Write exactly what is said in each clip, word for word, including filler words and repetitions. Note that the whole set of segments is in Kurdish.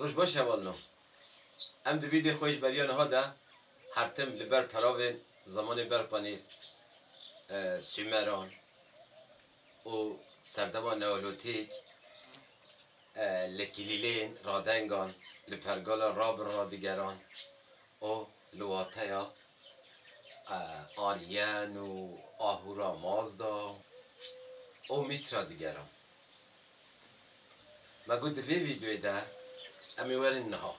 Roj baş hevalno. Em di vîdyoyê xwe ji beriya niha de her tim li ber peravên zemanê berpanî, e, Sumeran û serdema neolotîk, e, li kilîlên radengan, li pergala rabin radigeran û li wateya, e, Aryen û Ahura Mazda û Mîtra digeran. Me got di vê vîdyoyê de em ê werin niha.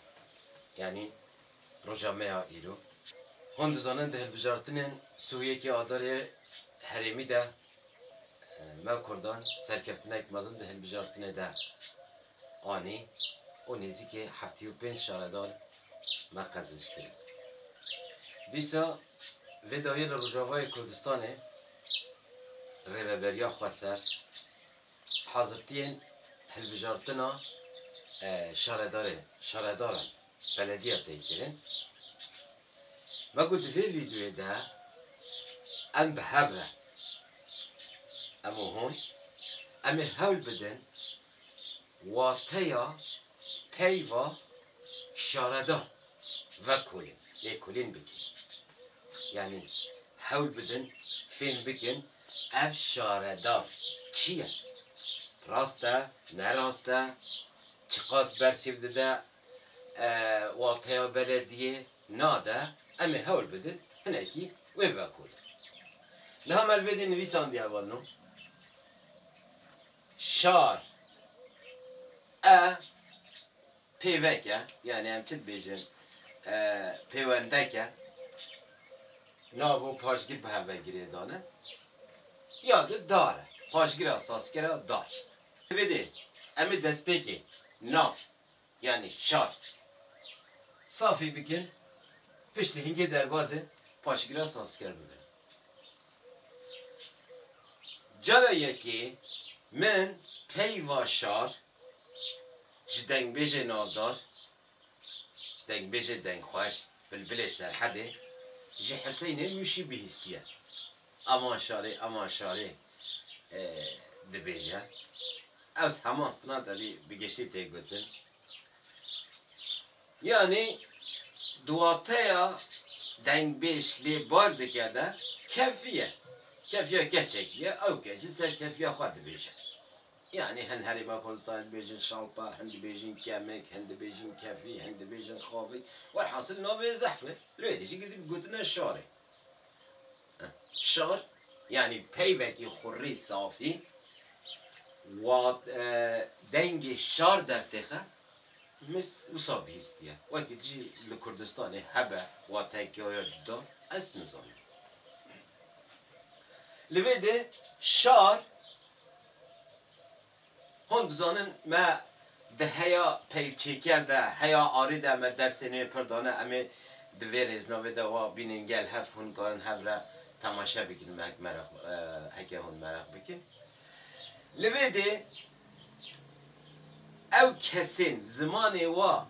Yanî roja me ya îro. Hûn dizanin di hilbijartinên sî û yekê Adarê herêmî de, e, me Kurdan serkeftinek mezin di hilbijartinê de anî û nêzîkî heftê û pênc şaredar me qezenc kirin. Dîsa vê dayê li Rojavayê Kurdistanê Rêveberiya Xweser hazirtiyên hilbijartina, e, şaredarê, şaredaran, belediya tê kirin. Me got di vê vîdyoyê de em bi hev re, em û hûn, em ê hewl bidin wateya peyva şaredar vekolin, lêkolîn bikin. Yanî hewl bidin fêm bikin ev şaredar çi ye? Rast e, ne rast e, çiqas bersîv dide, e, wateya belediyê nade, em ê hewl bidin hinekî wê vekolin. Niha me li vê dê nivîsandiye hevalno. Şar. E, pêvek e, yanî em çi dibêjin, e, pêwendek e, nav û paşgir bi hev ve girêdan e. Ya di dar e, paşgira sazkera dar. Vê dê, em ê destpêkê nav, yanî şar, safî bikin, piştî hingê derbazê paşgira sazker bibin. Cara yekê min peyva şar ji dengbêjê navdar, ji dengbêjê dengxweş, Bilbilê Serhedê, ji Hiseynê Mûşî bihîstiye. Aman şarê, aman şarê, e, dibêje. Ew hema strana te dî bi giştî tê gotin. Yanî di wateya dengbêj lê bar dike de kefî ye. Kefiya keçekî ye, ew keç ji ser kefiya xwe dibêje. Yanî hin herêma Kurdistanê dibêjin şalpa, hin dibêjin kemik, hin dibêjin kefî, hin dibêjin xavik. Werhasil navê zehf e. Li wê dî jî gidî gotine şarê. Şar, yanî peyvekî xurî safî, wat, e, dengê şar dertêxe, min wisa bihîstiye. Wekî dijî li Kurdistanê hebe, watekiya ya cuda, ez nizanim. Li vê dê şar, hûn dizanin me di heya peyvçêker de, heya arî de me dersê nê pir dane, em ê di vê rêznavê de wa bînin gel hev hûn karin hev re temaşe bikin, me hek mereq, e, heke hûn mereq bikin. Li vê dê ew kesên zimanê wa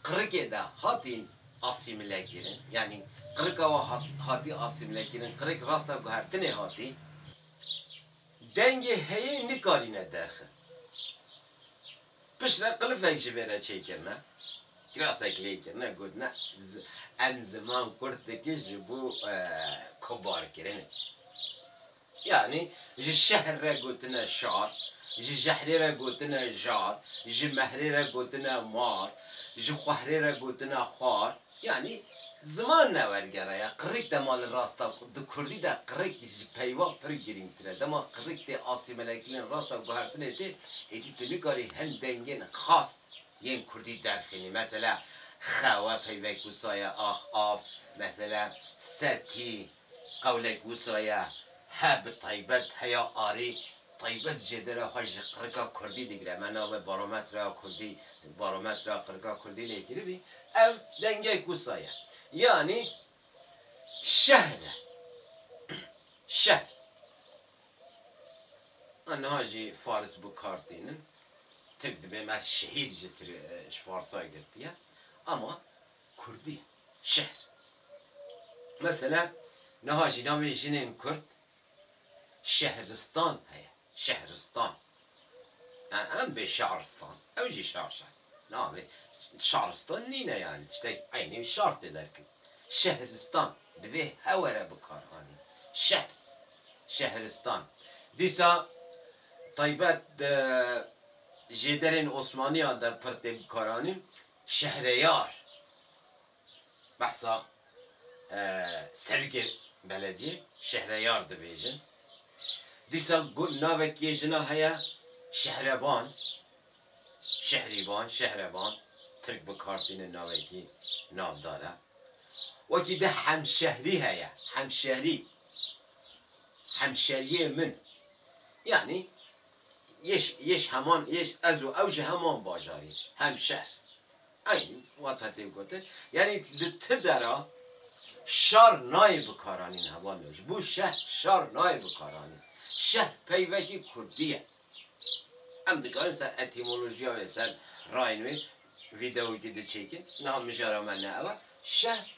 qirikê de hatîn asîmile kirin, yanî qirika wa has-, hatî asîmile kirin, qirik rasta guhertinê hatî, dengê heyê nikarîne derxin. Piştre qilifek ji vê re çêkirine, kirasek lê kirine, gotine, z-, em ziman kurd dikin ji bo, e, kobarkirinê. Yanî ji şehr re gotine şar, ji jehrê re gotine jar, ji mehrê re gotine mar, ji xwehrê re gotine xwar. Yanî ziman ne wergere ye. Qirik dema li rasta di kurdî de qirik ji peyva pir girîngtir e. Dema qirik tê asîmelekirin, rasta guhertinê tê, êdî tu nikarî hin dengên xas yên kurdî derxînî. Mesela xewe peyvek wisa ye, ax, av, mesela setî, qewlek wisa ye, he bi taybet, heya arî, taybet jêdera xwe ji qirika kurdî digire. Me navê barometreya kurdî, barometreya qirika kurdî lê kiribî. Ev dengek wisa ye. Yanî şehr e. Şehr. A niha jî faris bi kar tînin. Tirk dibê me şehîr ji Tir-, ji farsa girtiye. Ama kurdî ye. Şehr. Mesela niha jî navê jinên kurd Şehristan heye. Şehristan. E, em bê Şaristan. Ew jî şaş e. Navê şaristan nîne yani. Tiştek eynî şar tê derkevin. Şehristan. Divê hewere bikaranîn. Şehr. Şehristan. Dîsa taybet, e, jêderên Osmaniya de pir tê bikaranîn. Şehreyar. Behsa, e, serokê belediyê, şehreyar dibêjin. Dîsa gu-, navek yê jina heye, şehreban, şehriban, şehreban, Tirk bi kar tîne, navekî navdar e. Wekî di hemşehrî heye, hemşehrî, hemşeriyê min. Yani, yeş, yeş heman, yeş ez û ew ji heman bajarî, hemşehr. Eynî wata tê gotin. Yani di ti dera şar nayê bikaranîn hevalno. Ji bo şehr şar nayê bikaranîn. Şehr peyvekî kurdî ye. Em dikarin ser etîmolojiya wê, ser rayên wê vîdeoyekî diçêkin. Niha mijara me ne ev e. Şehr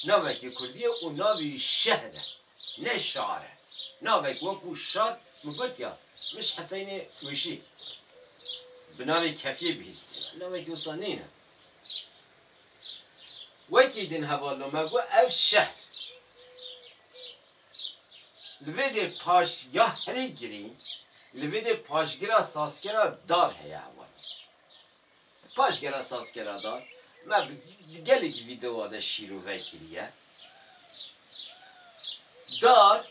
navekî kurdî ye û navê wî şehr e. Ne şar e. Navek wekû şar, min got ya, min ji Heseynê Wişî bi navê Kefiyê bihîstiye. Navekî wisa nîne. Wekî din hevalno me got ev şehr. Li vê dê paş ya herî girîng, li vê dê paşgira sazkera dar heye hevalno. Paşgera sazkera dar, me bi gelek vîdeoya de şîrove kiriye. Dar,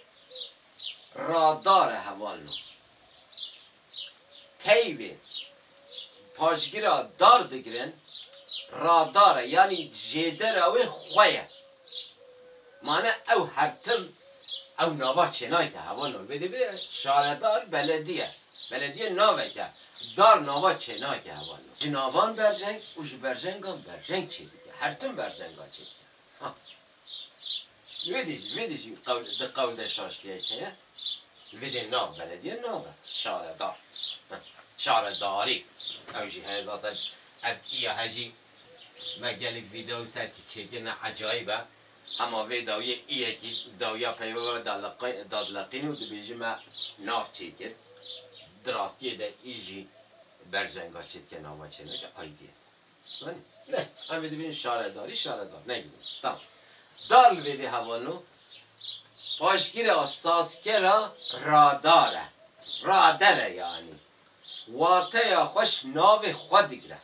radar e hevalno. Peyvên paşgira dar digirin, radar e, yanî jêdera wê xwe ye. Mane ew her tim ew nava çênayke hevalno. Vê dê bê şaredar belediye. Belediye naveke. Dar nava çênayke hevalno. Ji navan berjeng û ji berjengan berjeng çêdike. Her tim berjenga çêdike. Ha. Vê dî jî, vê dî jî qewl, di qewl de şaşkiyek heye. Vê dê nav belediye nav e. Şaredar. Şaredarî. Ew jî heye zaten ev iya he jî me gelek vîdeo serkî çêkirine ecayîb e. Hema vê dawiyê iyekî dawiya peyva ve daleqe-, dadleqîn û dibêjî me nav çêkir. Di rastiyê de î jî berjenga çêdike nava çêneke aydiyet. Zanî? Ne, em ê dibînin şaredarî, şaredar. Ne gidim. Tamam. Dar li vê dê hevalno. Paşgira sazkera radar e. Radar e yani. Wateya xwe ji navê xwe digire.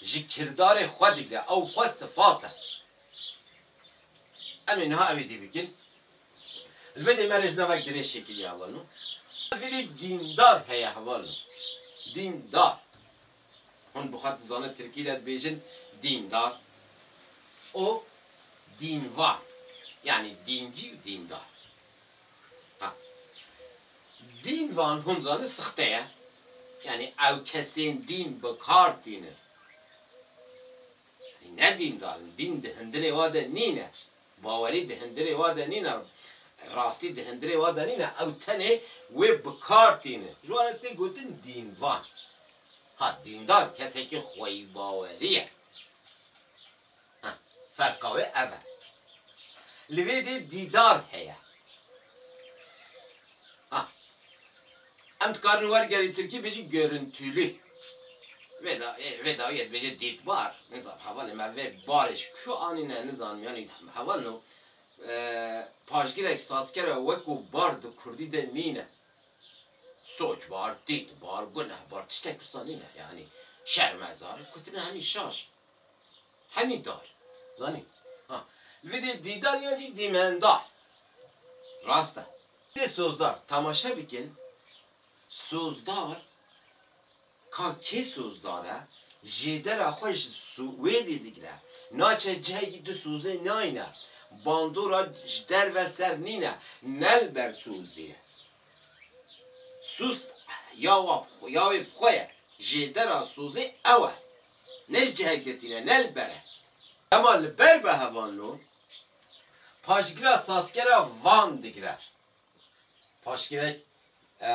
Ji kirdarê xwe digire. Ew xwe sifat e. Em ê niha ev ê dî bikin. Li vê dê me rêznavek dirêj çêkiriye hevalno. Vê dê dîndar heye hevalno. Dîndar. Hûn bi xwe dizanin tirkî de dibêjin dîndar û dînvan. Yanî dîncî û dîndar. Ha. Dînvan hûn zanin sixte ye. Yanî ew kesên dîn bi kar tînin. Yanî ne dîndar in. Dîn di hundirê wa de nîne. Bawerî di hundirê wa de nîne. Rastî di hundirê wa de nîne. Ew tenê wê bi kar tînin. Ji wan re tê gotin dînvan. Ha, dîndar kesekî xweyî bawerî ye. Ha, ferqa wê ev e. Li vê dê dîdar heye. Ha. Em dikarin wergerî tirkî bêjî görüntülü. Vê da, ê, vê dawiyê dibêje dîtbar. Nizam hevalê me vê barê ji ku anîne, nizanim, yanî hevalno, e, paşgirek sazkere wekû bar di kurdî de nîne. Soçbar, dîtbar, gunehbar, tiştek wisa nîne. Yanî şermezar, kutine hemî şaş. Hemî dar. Zanî? Ha. Li vê dê dîdar yan jî dîmendar. Rast e. Dê sozdar. Temaşe bikin. Sozdar, ka kê sozdar e, jêdera xwe ji su-, wê dê digire. Naçe cihekî du sozê nayne. Bandora ji derve ser nîne. Ne li ber sozê ye. Sust ya wa, ya wê bi xwe ye. Jêdera sozê ew e. Ne ji cihek de tîne, ne li ber e. Dema li ber be hevalno, paşgira sazkera van digire. Paşgirek, e,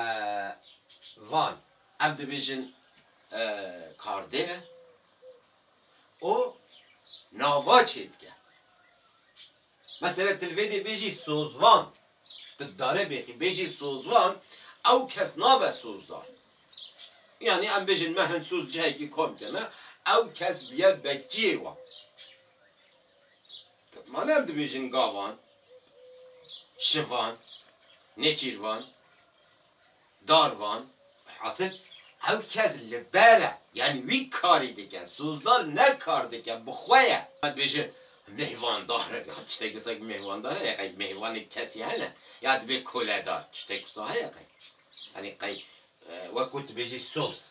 van. Em dibêjin, e, kardêr e. O nava çêdike. Mesela tu li vê dê bêjî sozvan, tu dare bêxî bêjî sozvan, ew kes nabe sozdar. Yanî em bêjin me hin soz cihekî kom kene, ew kes bûye bekçiyê wan. Mane em dibêjin gavan, şivan, nêçîrvan, darvan. Hasil ew kes li ber e, yanî wî karî dike, sozdar ne kar dike, bi xwe ye. Dibêjin mêhvandar, ya tiştek wisa mêhvandar heye, qey mêhvanê kesî hene, ya dibê koledar, tiştek wisa heye qey. Yanî qey, e, wek ku dibêjî soz,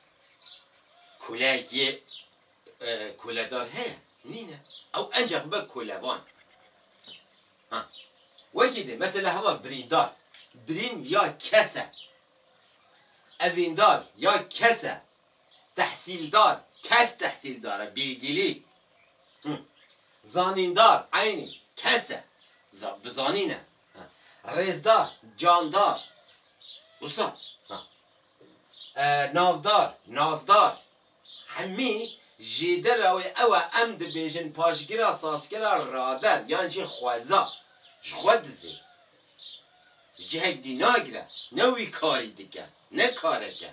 koleyek yê, e, koledar heye? Nîne. Ew encax be kolevan. Ha. Wekî dê, mesela heval birîndar. Birîn ya kes e. Evîndar ya kes e. Tehsîldar, kes tehsîldar e, bilgili. Hı. Zanîndar, eynî, kes e. Za-, bi zanîn e. Ha. Rêzdar, candar. Wisa. Ha. E, navdar, nazdar. Hemî jêdera wê ew e, em dibêjin paşgira sazkera rader yan jî xweza. Ji xwe dizê. Ji cihek dî nagire. Ne wî karî dike. Ne kareke.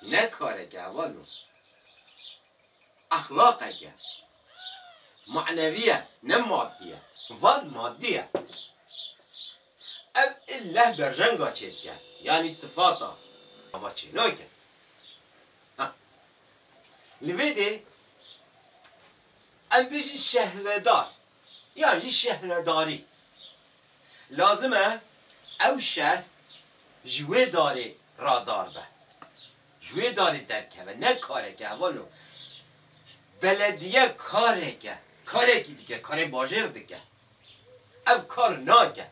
Ne kareke, hevalno. Exlaqeke. Manevî ye, ne madî ye. Van madî ye. Ev illeh berjenga çêdike. Yanî sifata. Ava çênake. Ha. Li vê dê em bêjin şehredar. Yan jî şehredarî. Lazim e ew şer ji wê darê radar be. Ji wê darê derkeve. Ne kareke, hevalno. Belediye kareke. Karekî dike, karê bajêr dike. Ev kar nake.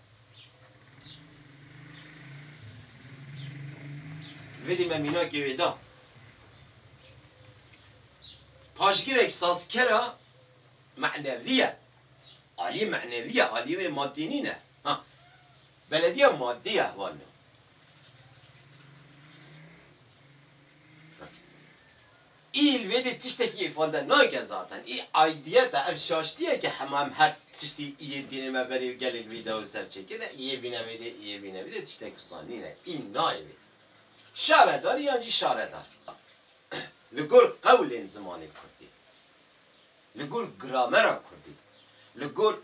Vêdî me mînakê wê da. Paşgirek sazkera manevî ye. Alî manevî ye, alî wê madî nîne. Ha. Belediye madî ye, hevalno. Î li vê de tiştekî îfade nake zaten. Î aidiyet e, ev şaştiyeke hema em her tiştî îyê dînê me berê gelek vîdeo ser çêkirine. Îyê vîne vê de, îyê vîne vê de tiştek wisa nîne. Î nayê vê de. Şaredarî yan jî şaredar. Li gor qewlên zimanê kurdî. Li gor gramera kurdî, li gor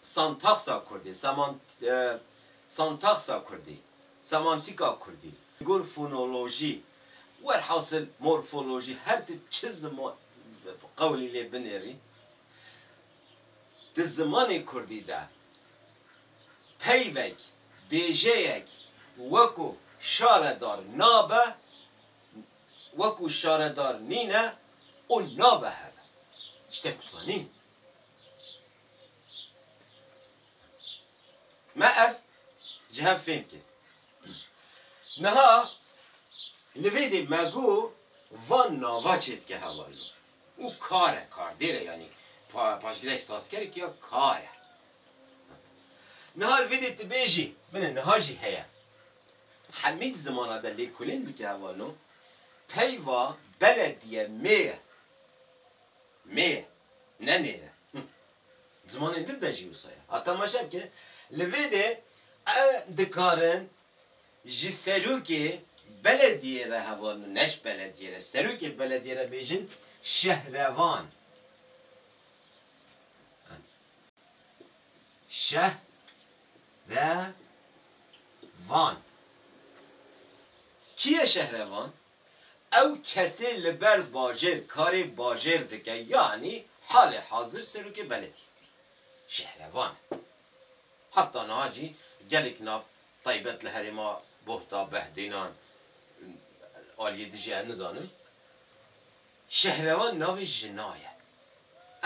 santaksa kurdî, semant-, e, santaksa kurdî, semantîka kurdî, li gor fonolojî, werhasil morfolojî, her tu çi ziman qewlî lê binêrî, di zimanê kurdî de peyvek, bêjeyek wekû şaredar nabe, wekû şaredar nîne û nabe hebe. Tiştek wisa nîn. Me ev ji hev fêm kir. Niha li vê dê me got van nava çêdike hevalno. Û kar e, kardêr e, yanî pa-, paşgirek sazkerek ya kar e. Niha li vê dê tu bêjî, bine niha jî heye. Hemî di zimana de lêkolîn bike hevalno, peyva belediye mê ye. Mê ye. Ne nê ye. Hı. Zimanên din de jî wisa ye. Ha temaşe bike, li vê de em dikarin ji serokê belediyê re hevalno, ne ji belediyê re, serokê belediyê re bêjin şehrevan. Şehrevan. Kî ye şehrevan? Ew kesê li ber bajêr karê bajêr dike, yanî halê hazir serokê belediyê. Şehrevan e. Heta niha jî gelek nav taybet li herêma Bohta, Behdênan, aliyê dijî ez nizanim. Şehrevan navê jina ye.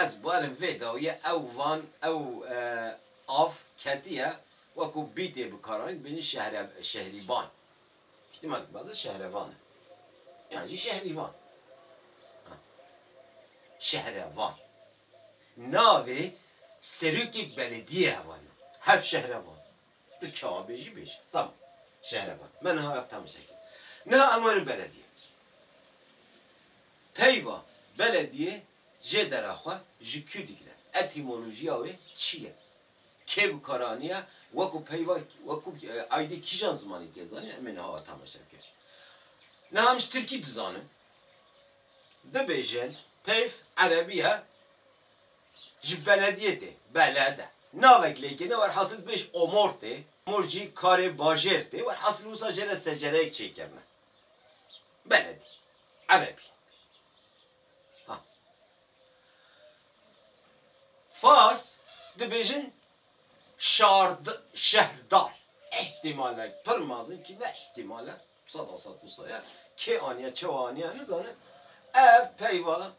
Ez bawerim vê dawiyê ew van, ew, e, av ketiye, wekû bîtê bikaranîn, bêjin şehre-, şehrîban. Îhtîmal bazı şehrevan e. Yan jî şehrîvan. Ha. Şehrevan. Navê serokê belediyê hevalno. Hev şehrevan. Tu çawa bêjî bêje. Tamam. Şehrevan. Me niha ev temaşe kir. Niha em werin belediyê. Peyva belediyê jê dera xwe ji kû digire? Etîmolojiya wê çi ye? Kê bi kar aniye? Wekû peyva, wekû, e, aydê kîjan zimanî tê zanîn? Em ê niha temaşe bikin. Niha em ji tirkî dizanin. Dibêjin, peyv erebî ye, ji belediyê tê, belede. Navek lê kirine, werhasil dibêj omor tê, omor jî karê bajêr tê, werhasil wisa jê re secereyek çêkirine. Beledî. Erebî. Ha. Fars dibêjin şard-, şehdar. Îhtîmalek pir mezin kî ne îhtîmal e. Seda sed wisa ye. Kê aniye, çawa aniye, nizanin. Ev peyva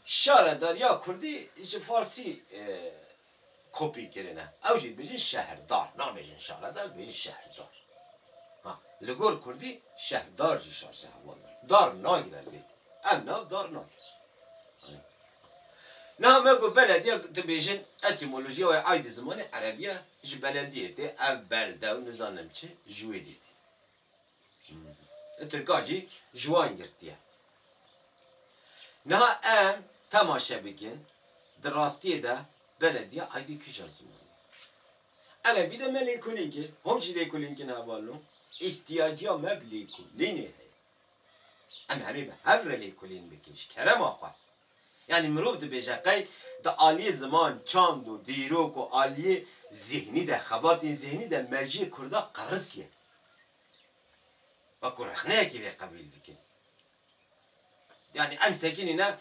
şaredar ya kurdî ji farsî, e, kopî kirine. Ew jî dibêjin şehirdar. Nabêjin şaredar, dibêjin şehirdar. Ha, li gor kurdî şehdar jî şaş e heval. Dar nagire vê. Ev nav dar nagire. Hani, niha me got belediye, dibêjin etîmolojiya wê aydî zimanê erebî ye, ji belediyê tê, ev belde û nizanim çi, ji wê dî tê. Hmm. Tirka jî ji wan girtiye. Niha em temaşe bikin, di rastiyê de belediye aydê kîjan zimanê? Erebî de me lêkolîn kir, hûn jî lêkolîn kin hevalno. Îhtiyaciya me bi lêkolînê heye. Em hemî bi hev re lêkolîn bikin, ji kerema xwe. Yanî mirov dibêje qey di aliyê ziman, çand û dîrok û aliyê zihnî de, xebatên zihnî de merciyê kurda qirisiye. Wekû rexneyekî vê qebîl bikin. Yanî em sekinîne,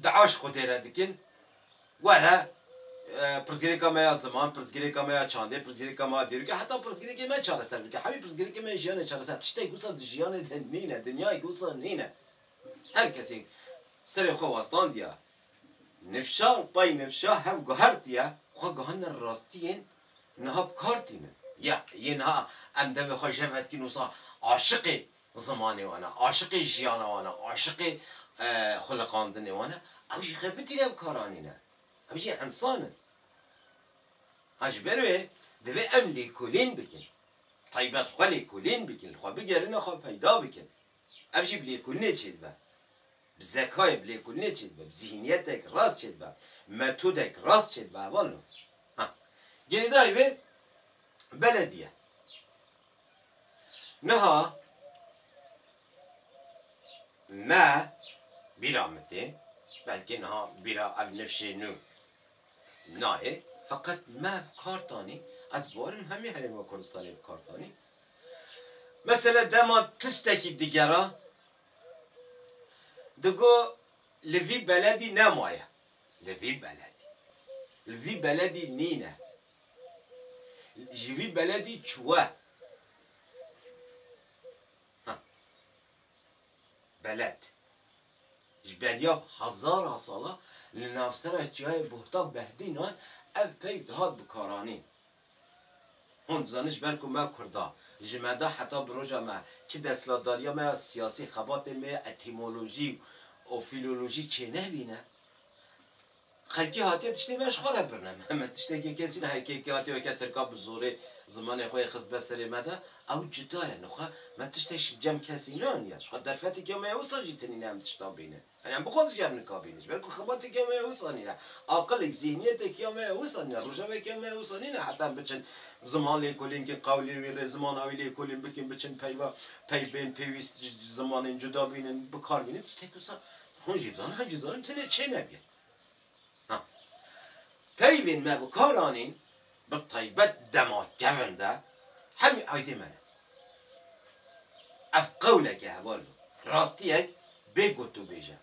dua ji Xwedê re dikin, were, e, pirsgirêka me ya ziman, pirsgirêka me ya çandê, pirsgirêka me ya dîrokê, heta pirsgirêkê me çareser bike. Hemî pirsgirêkê me jiyanê çareser. Tiştek wisa di jiyanê de nîne, dinyayek wisa nîne. Her kesê serê xwe westandiya. Nifşa, pay nifşa hev guhertiye, xwe guhandine rastiyên niha bi kar tînin. Ya, yê niha em devê xwe jeve dikin wisa aşiqê zimanê wan e, aşiqê jiyana wan e, aşiqê, e, xuliqandinê wan e, ew jî xwe bitîne bi kar anîne. Ew jî insan in. Ha, ji ber wê divê em lêkolîn bikin. Taybet xwe lêkolîn bikin, li xwe bigerine xwe peyda bikin. Ev jî bi lêkolînê çêdibe. Bi zekayê bi lêkolînê çêdibe. Bi zihniyetek rast çêdibe. Metodek rast çêdibe. Hevalno. Ha. Girêdayî vê belediye. Niha me bîra min tê, belkî niha bîra ev nifşê nû nayê, feqet me bi kar tanî, ez bawerim hemî Herêma Kurdistanê bi kar tanî. Mesela dema tiştekî digera, digo li vî beledî nemaye. Li vî beledî. Li vî beledî nîne. Ji vî beledî çûwe. Ha. Beled. Ji beriya hezara sala li navsera çiyayê Buhta Behdînan ev peyv dihat bikaranîn. Hûn dizanin ji ber ku me Kurda, ji me de heta bi roja me çi desthilatdariya me ya siyasî, xebatên me ya etîmolojî û fîlolojî çênebîne, xelkî hatiye tiştê me ji xwe re birine. Me, me tiştekê kesî ne, her kekî hatiye weke Tirka bi zorê zimanê xwe yê xistbe serê me de, ew cuda ye. Nixwe me tiştek ji cem kesî neaniye. Ji xwe derfeteke me ye wisa jî tinîne em tişta bînin. Yanî em bixwazin jî em nikabînin. Ji ber ku xebateke me ye wisa nîne. Aqilek, zihniyetek ya me ye wisa nîne. Rojeveke me ye wisa nîne. Heta em biçin ziman lêkolîn kin, qewlê wî rê zimana wî lêkolîn bikin, biçin peyva, peyvên pêwîst ji zimanên cuda bînin, bi kar bînin. Tiştek wisa hûn jî zanin, em jî zanin, tine çênebiye. Ha. Peyvên me bi kar anîn, bi taybet dema kevin de, hemî aydê me ne. Ev qewleke heval bû. Rastiyek bê gotûbêj e.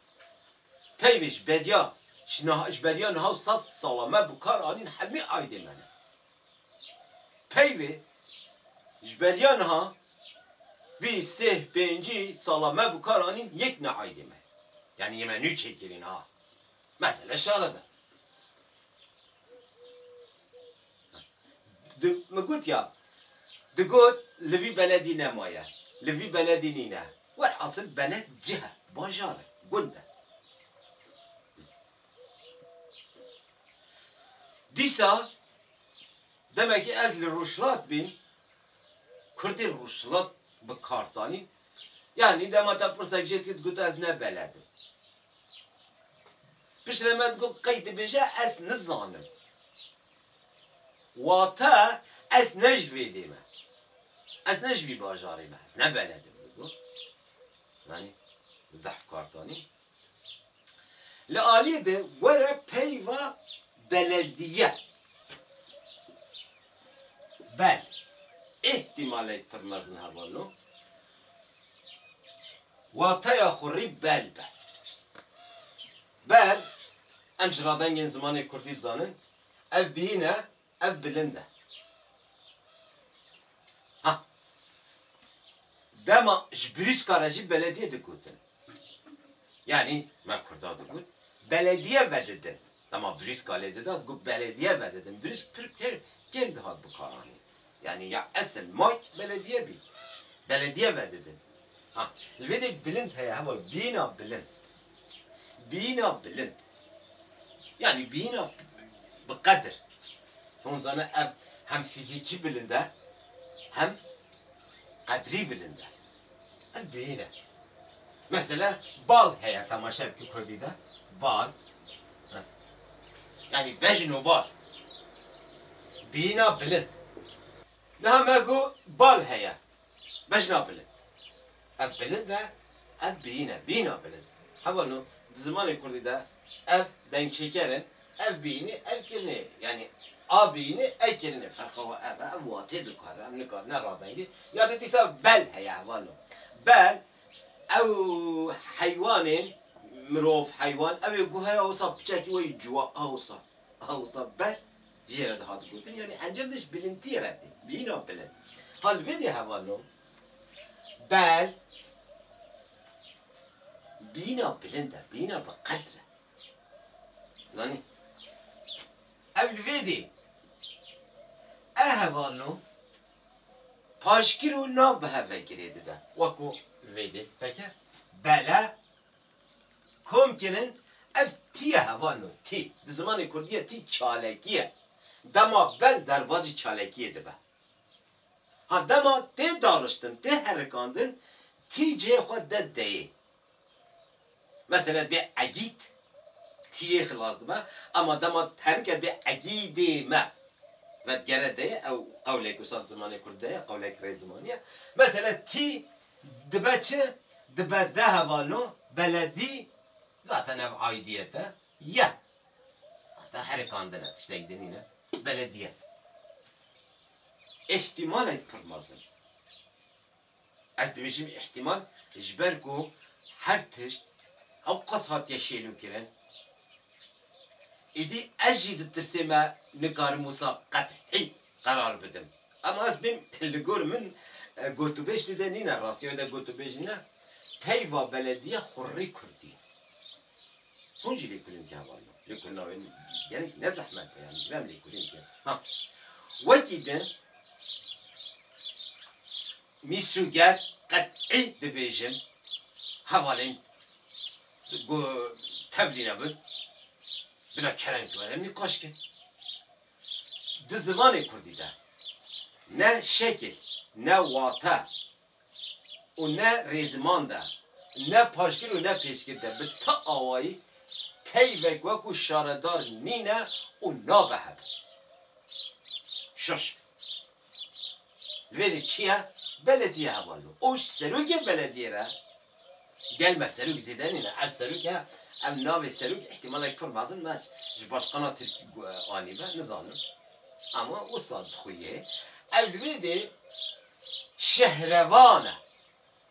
Peyvê ji beriya, ji niha, ji beriya niha û sed sala me bi kar anîn, hemî aydê me ne. Peyvê ji beriya niha bîst, sih, pêncî sala me bi kar anîn, yek ne aydê me. Yanî yê me nû çêkirî niha. Mesele şare de. Di, min got ya, digot, li vî beledî nemaye, li vî beledî nîne. Werhasil beled cih e, bajar e, gund e. Dîsa demekî ez li Rojhilat bîm, Kurdên Rojhilat bi kar tanîn. Yanî dema te pirsek jê dikir, digot ez ne beled im. Piştre me digot qey dibêje ez nizanim. Wate ez ne ji vê dê me. Ez ne ji vî bajarê me. Ez ne beled im digot. Yanî zehf kartanî. Li aliyê de were peyva belediye. Bel. Îhtîmalek pir mezin hevalno. Wateya xurî bel be. Bel, em ji radengên zimanê kurdî dizanin, ev biyîn e, ev bilind e. Ha. Dema ji brîska re jî belediye digotin. Yanî me kurda digot, belediye vedidin. Dema brîska lê dida, digot belediye vedidin. Brîsk pir kêm, kêm dihat bikaranîn. Yanî ya esil mak belediye bî. Belediye vedidin. Ha, li vê de bilind heye, heval, bîna bilind. Bîna bilind. Yanî bîna bi qedir. Hûn zane ev hem fîzîkî bilind e, hem qedrî bilind e. Ev bîn e. Mesela bal heye, temaşe bikî kurdî de. Bal. Heh. Yanî bejn û bal. Bîna bilind. Niha me got bal heye. Bejna bilind. Ev bilind e, ev bîn e. Bîna bilind. Hevalno, di zimanê kurdî de ev dengçêker in, ev bînî, ev kirinê. Yanî a bînî, ev kirinê. Ferqa we ev e, ev watê dikare, ev nikarine radengî. Ya de dîsa bel heye hevalno. Bel, ew heywanên, mirov, heywan, ew ê guh heye, wisa piçekî wê ciwa, a wisa. A wisa bel jê re dihat gotin, yanî encam de ji bilindiyê re tê. Bîna bilind. Ha li vê dê hevalno, bel, bîna bilind e, bîna bi qedr e. Zanî? Ev li vê dê, e hevalno, paşgir û nav bi hev ve girê dide. Wekû li vê dê, peke, bele, kom kirin, ev tî ye hevalno, tî. Di zimanê kurdî ye, tî çalekî ye. Dema bel derbazî çalekiyê dibe. Ha dema tê dariştin, tê herikandin, tî cihê xwe de deyê. Mesela bê egîd, tiyê xilas dibe, ama dema terike bê egîdê me vedigere deyê, ew qewlek wisa di zimanê kurdî de ye, qewlek rêzimanî ye. Mesela tî dibe çi? Dibe de hevalno, beledî, zaten ev aidiyet e. Ye. Heta herikandine, tiştek din nîne. Belediye. Îhtîmalek pir mezin. Ez dibêjim îhtîmal, ji ber ku her tişt ew qas hatiye şêlûkirin. Îdî ez jî ditirsê me nikarim wisa qet'î qerar bidim. Ama ez bêm li gor min, e, gotûbêj tê de nîne, rastî wê de gotûbêj nîne. Peyva belediye xurrî kurdî. Hûn jî lêkolîn ke hevalno. Lêkolîna wê gerek ne zehmet be, yanî ji ber lêkolîn ke. Ha. Wekî din mîsûger qet'î dibêjin, hevalên ku tevlî nebin, bila kerem ki were nîqaş kin. Di zimanê kurdî de ne şekil, ne wate, û ne rêziman de, ne paşgir û ne pêşgir de bi ti awayî peyvek wekû şaredar nîne û nabe hebin. Şaş. Li vê de çi ye? Belediye hevalno. Û ji serokê belediyê re gel me serok zêde nîne. Ev serok e, ev navê serok îhtimalek pir mezin me ji başqana tirkî gu-, anî be, nizanim. Ama wisa dixuye. Ev li vê de şehrevan e.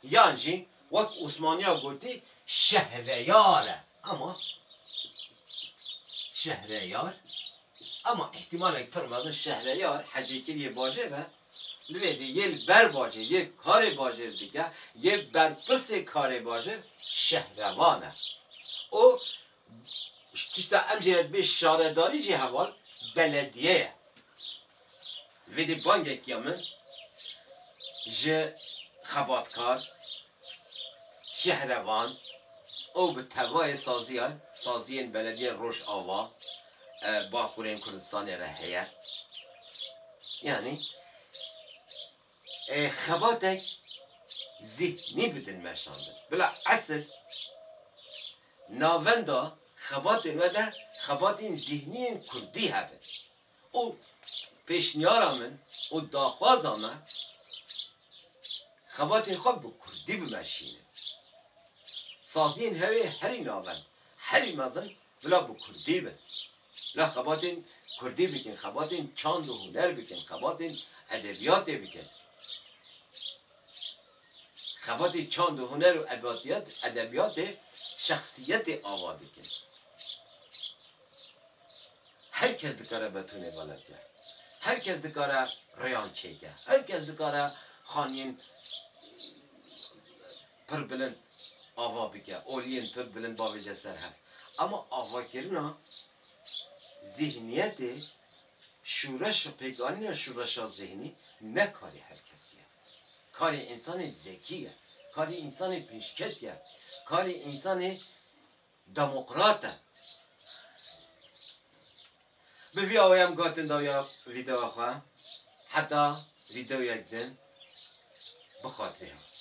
Yan jî wek Osmaniya gotî şehreyar e. Ama şehreyar, ama îhtimalek pir mezin şehreyar hecêkiriyê bajêr e. Li vê de yê li ber bajêr, yê karê bajêr dike, yê berpirsê karê bajêr şehrevan e. Û Ji tişta em jê re dibê şaredarî jî heval belediye ye. Vê dê bangek ya min ji xebatkar, şehrevan û bi tevayê saziyan, saziyên belediyên Rojava, e, Bakurên Kurdistanê re heye. Yanî, e, xebatek zihnî bidin meşandin. Bila esil navenda xebatên we de xebatên zihniyên kurdî hebin. Û pêşniyara min û daxwaza me xebatên xwe bi kurdî bimeşînin. Saziyên hev ê herî navend, herî mezin bila bi kurdî bin. Bila xebatên kurdî bikin, xebatên çand û huner bikin, xebatên edebiyatê bikin. Xebatê çand û huner û ebatiyat, edebiyatê şexsiyetê ava dikin. Her kes dikare betûnê bale bike. Her kes dikare rêyan çêke. Her kes dikare xaniyên pir bilind ava bike, oliyên pir bilind bavêje ser hev. Ama avakirina zihniyetê, şûreş, pêkanîna şûreşa zihnî ne karê her kesî ye. Karê însanê zekî ye. Karê însanê pêşket ye. Karê însanê demokrat e. Bi vî awê em gotin dawiya vîdeoya xwe. Heta vîdeoyek din, bi xatirê hev.